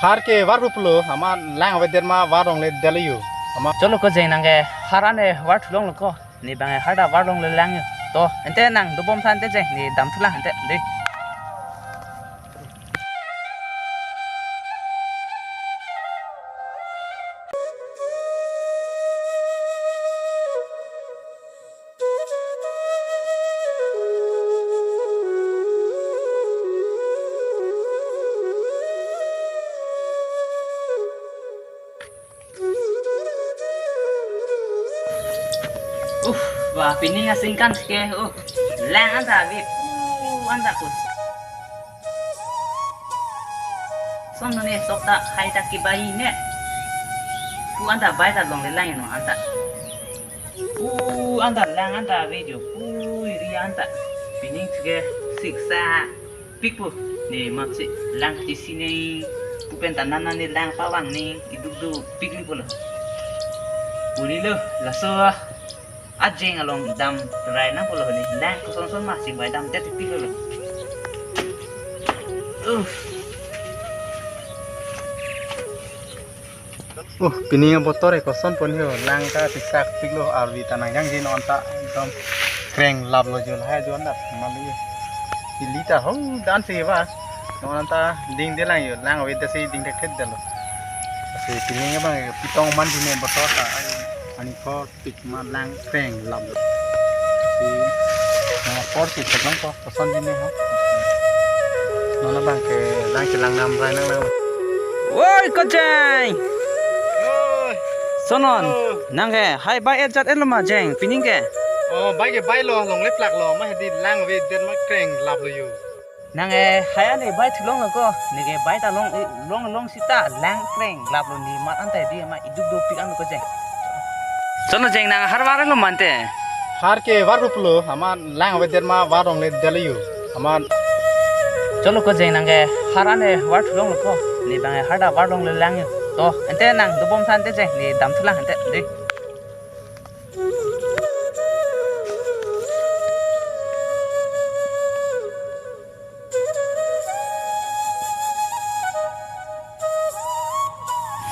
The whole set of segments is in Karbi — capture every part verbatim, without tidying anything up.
Har ke var pulo, amat lang avedet ma var longle detlo yo. Amat cholo ko jeng nang ke har ane var thu longlo ko. Ne bang har ta var longle lang yo. To, ante nang dobom tha ante jeng, ne dam thulang ante, dei. Uh, ba, pining asingkan si ke, uh, lang anta ave, uh, anta kus. Son ne sok ta, hai ta kebai ne. Pu anta bai ta longle lang no anta. Pu anta lang anta ave jo. Pu ri anta. Pining si ke siksa pikpo. Ne map si lang kachisi ne. Pu pen ta nana ne lang pavang ne. Iduk dupik ni pulo. Pu ni lo, laso ajeng along dam rai nang pulo ne. Lang koson son ma sing bai dam det tik lo. Uh. Uh, pining abotor e koson pon ho, lang ta tisak piklo, arvi ta nang jangji non ta ekdom kreng laplo jo lahai jo anta mali. Ili ta ho dan si ba. Non anta dingde lang yo, lang avedetsi ding thekthedetlo. Si pining abang pitong man dine abotor ta, ani ko pik ma lang kreng laplo. Si, na por si theklang ko, koson dine ho. Non abang ke lang chelang nam rai nang lang. Oi, kojeng. Oi. Sonon, oh, nang ke hai bai et jat etlo ma jeng, pining ke? Oh, bai ke bailo, longle plaklo, ma hedi lang avedet ma kreng laplo yo. Nang ke hai ane bai thu longlo ko, ne ke bai ta long, long, long sita lang kreng laplo ne mat anta di ma iduk dopik an ko jeng. Sono jeng nang har var lo ma ante. Har ke var pulo, amat lang avedet ma var longle detlo yo. Amat cholo ko jeng nang ke har ane var thu longlo ko, ne bang har ta var longle lang yo. To, ante nang dobom tha ante jeng, ne dam thulang ante, dei.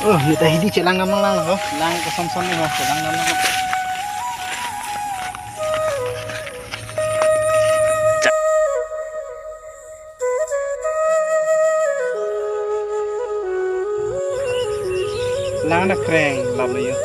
Oh, ne ta hidi chelang nam lang lang lo. Lang koson son ne ho, chelang nam lang. Lang ta kreng laplo yo.